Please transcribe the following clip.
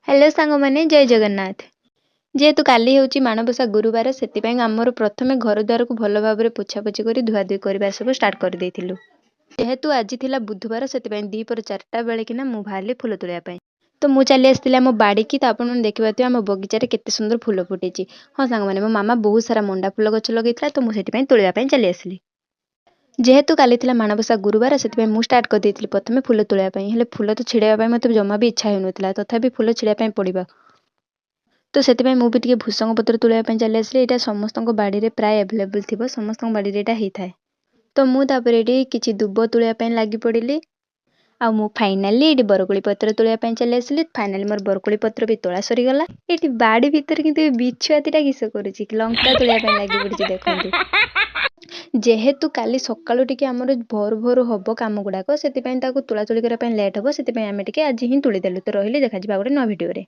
Hello ସାଙ୍ଗମାନେ, ଜୟ ଜଗନ୍ନାଥ। ଯେହେତୁ କାଲି ହେଉଛି ମାଣବସା ଗୁରୁବାର, ସେଥିପାଇଁ ଆମର ପ୍ରଥମେ ଘର ଦ୍ୱାରକୁ ଭଲ ଭାବରେ ପୋଛାପୋଛି କରି ଧୁଆଧୁଇ କରିବା ସବୁ ଷ୍ଟାର୍ଟ କରିଦେଇଥିଲୁ। ଯେହେତୁ ଆଜି ଥିଲା ବୁଧବାର, ସେଥିପାଇଁ ଦ୍ୱିପହର 4ଟା ବେଳେ କିନା ମୁଁ ବାହାରିଲି ଫୁଲ ତୋଳିବା ପାଇଁ। ତ ମୁଁ ଚାଲି ଆସିଥିଲି ଆମ ବାଡ଼ିକି। ତ ଆପଣମାନେ ଦେଖିପାରୁଥିବେ ଆମ ବଗିଚାରେ କେତେ ସୁନ୍ଦର ଫୁଲ ଫୁଟିଛି। ହଁ ସାଙ୍ଗମାନେ, ମୋ ମାମା ବହୁତ ସାରା ମଣ୍ଡା ଫୁଲ ଗଛ ଲଗେଇଥିଲା, ତ ମୁଁ ସେଥିପାଇଁ ତୋଳିବା ପାଇଁ ଚାଲି ଆସିଲି। ଯେହେତୁ କାଲି ଥିଲା ମାଣବସା ଗୁରୁବାର, ସେଥିପାଇଁ ମୁଁ ଷ୍ଟାର୍ଟ କରିଦେଇଥିଲି ପ୍ରଥମେ ଫୁଲ ତୋଳିବା ପାଇଁ। ହେଲେ ଫୁଲ ତ ଛିଡ଼ାଇବା ପାଇଁ ମୋତେ ଜମା ବି ଇଚ୍ଛା ହେଉନଥିଲା, ତଥାପି ଫୁଲ ଛିଡ଼ାଇବା ପାଇଁ ପଡ଼ିବ, ତ ସେଥିପାଇଁ ମୁଁ ବି ଟିକେ ଭୃସଙ୍ଗ ପତ୍ର ତୋଳିବା ପାଇଁ ଚାଲି ଆସିଲି। ଏଇଟା ସମସ୍ତଙ୍କ ବାଡ଼ିରେ ପ୍ରାୟ ଆଭେଲେବୁଲ୍ ଥିବ, ସମସ୍ତଙ୍କ ବାଡ଼ିରେ ଏଇଟା ହେଇଥାଏ। ତ ମୁଁ ତାପରେ ଏଠି କିଛି ଦୁବ ତୋଳିବା ପାଇଁ ଲାଗି ପଡ଼ିଲି। ଆଉ ମୁଁ ଫାଇନାଲି ଏଇଠି ବରକୋଳି ପତ୍ର ତୋଳିବା ପାଇଁ ଚାଲି ଆସିଲି। ଫାଇନାଲି ମୋର ବରକୋଳି ପତ୍ର ବି ତୋଳା ସରିଗଲା। ଏଇଠି ବାଡ଼ି ଭିତରେ କିନ୍ତୁ ଏ ବିଛୁଆତିଟା କିସ କରୁଛି? ଲଙ୍କା ତୋଳିବା ପାଇଁ ଲାଗି ପଡ଼ିଛି ଦେଖନ୍ତୁ। ଯେହେତୁ କାଲି ସକାଳୁ ଟିକେ ଆମର ଭୋର ଭୋରୁ ହବ କାମ ଗୁଡ଼ାକ, ସେଥିପାଇଁ ତାକୁ ତୋଳା ତୋଳି କରିବା ପାଇଁ ଲେଟ୍ ହବ, ସେଥିପାଇଁ ଆମେ ଟିକେ ଆଜି ହିଁ ତୋଳିଦେଲୁ। ତ ରହିଲି, ଦେଖାଯିବା ଗୋଟେ ନୂଆ ଭିଡ଼ିଓରେ।